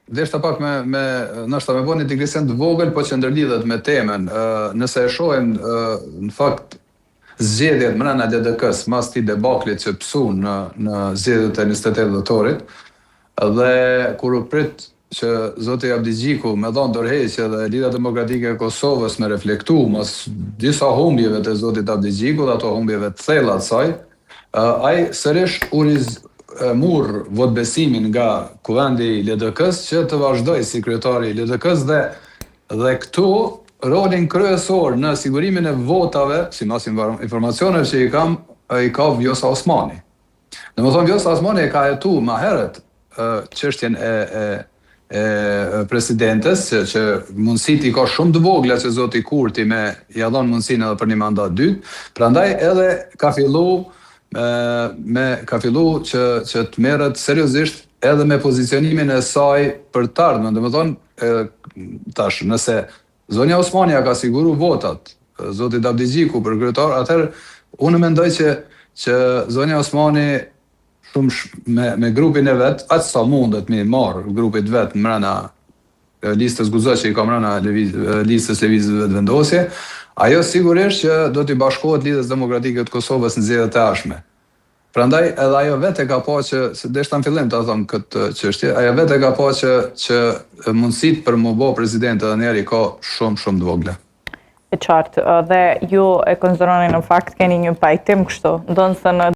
Deshta pak me me ndoshta me bo një digresion të vogël, po që ndërlidhet me temën. Nëse e shohim në fakt zgjedhjet mrena LDK-s mas atij debaklit që pësun në zgjedhjet e 28 dhjetorit, dhe kur u prit që zoti Abdixhiku me dhon dorëheqje dhe Lidhja Demokratike e Kosovës me reflektu mas disa humbjeve të zotit Abdixhiku dhe ato humbjeve të thella të saj, ai sërish u e murr votëbesimin nga Kuvendi i LDK-së që të vazhdojë si kryetari i LDK-së dhe këtu rolin kryesor në sigurimin e votave, sipas informacioneve që i kam, i ka Vjosa Osmani. Domethënë, Vjosa Osmani e ka hetu ma herët çështjen e presidentes, që mundësit i ka shumë të vogla që zoti Kurti me ja dhon mundësinë edhe për një mandat dytë, prandaj edhe ka fillu me ka fillu që të merret seriozisht edhe me pozicionimin e saj për të ardhmen. Domethënë, tash nëse zonja Osmani ja ka siguru votat zotit Abdixhiku për kryetar, atëherë unë mendoj që zonja Osmani shumë me grupin e vet, aq sa mundet me marr grupit vet mrena listës Guxo që i ka mrena listës Lëvizjes Vetëvendosje, ajo sigurisht që do t'i bashkohet Lidhjes Demokratike të Kosovës në zgjedhjet e ardhshme. Prandaj edhe ajo vetë e ka pa që, se deshta në fillim ta them këtë çështje, ajo vetë e ka pa që mundësitë për mu bë president edhe njëherë i ka shumë shumë të vogla. E qartë, dhe ju e konsideroni, në fakt keni një pajtim kështu, ndonëse në